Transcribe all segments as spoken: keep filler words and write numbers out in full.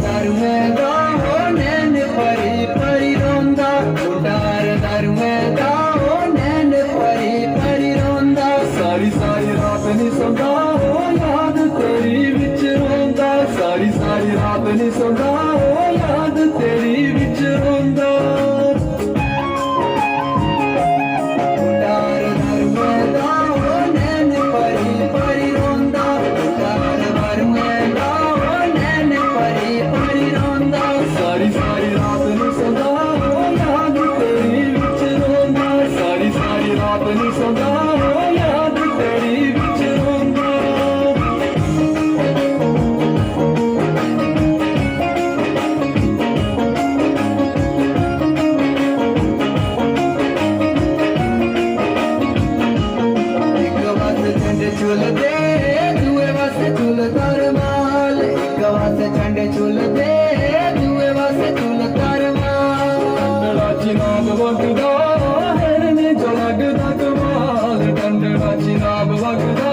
दारुएं दा ओ नैन भरी भरी रोंदा, ओ डार दारुएं दा ओ नैन भरी भरी रोंदा। सारी सारी रात नी सौंदा, ओ याद तेरी विच रोंदा। सारी सारी रात नी सौंदा, ओ याद तेरी विच रोंदा। उतार भर में दा ओ नैन भरी भरी रोंदा। उतार भर में दा ओ नैन भरी भरी रोंदा। सारी सारी रात नी सौंदा ओ याद तेरी विच रोंदा। सारी सारी रात नी सौंदा ओ याद तेरी विच रोंदा। एक पास झंडे झुलदे, दूए पास झुलदा रुमाल। एक पास झंडे झुलदे, दूए पास झुलदा रुमाल। टंडड़ा चिनाब वगदा, हिरन जो लगदा कमाल। टंडड़ा चिनाब वगदा,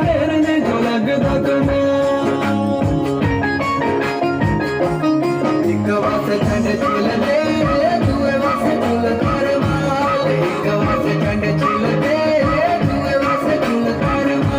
हिरन जो लगदा कमाल। एक पास झंडे झुलदे, दूए पास झुलदा रुमाल। एक पास झंडे झुलदे, दूए पास झुलदा रुमाल।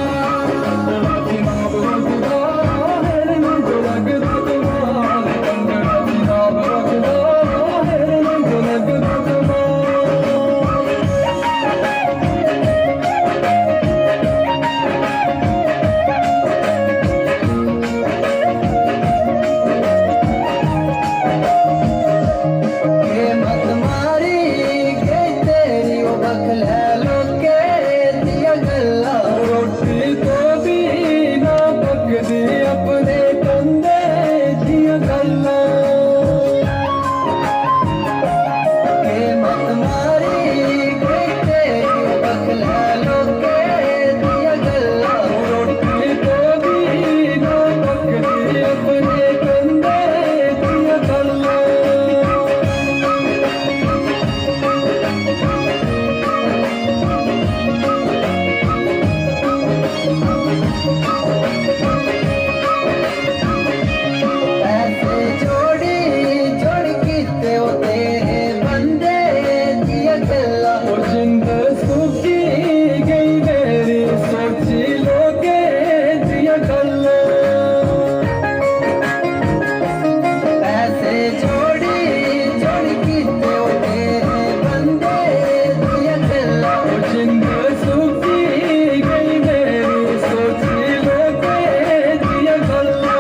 ए मत मारी गई तेरी ओ बखलै लोके दियां गल्लां। रोटी तो भी ना पकदी अपने कंधे दियां गल्लां। ए मत मारी गई तेरी ओ बखलै लोके दियां गल्लां। रोटी तो भी ना पकदी अपने कंधे दियां गल्लां। पैसे जोड़ी जोड़ी कीते ओ तेरे बंदे दियां गल्लां। ओ जिंद सुक्की गई मेरी सोची लोकें दियां गल्लां। पैसे जोड़ी जोड़ी कीते ओ तेरे बंदे दियां गल्लां। ओ जिंद सुक्की गई मेरी सोची लोकें दियां गल्लां।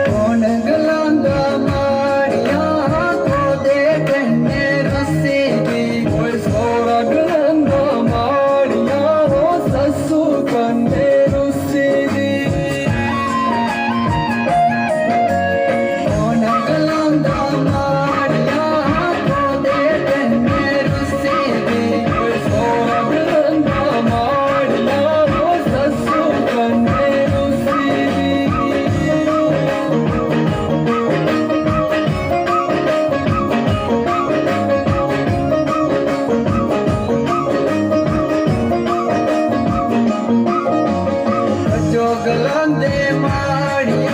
कौन गलांदा माड़ियां तोदे कन्नै रुस्सी दी। ओए सौरा गलांदा माड़ियां ओ सस्सू कन्नै रुस्सी दी। कौन गलांदा माड़ियां तोदे कन्नै रुस्सी दी। ओए सौरा गलांदा माड़ियां ओ सस्सू कन्नै रुस्सी दी। जो गलांदे माड़िया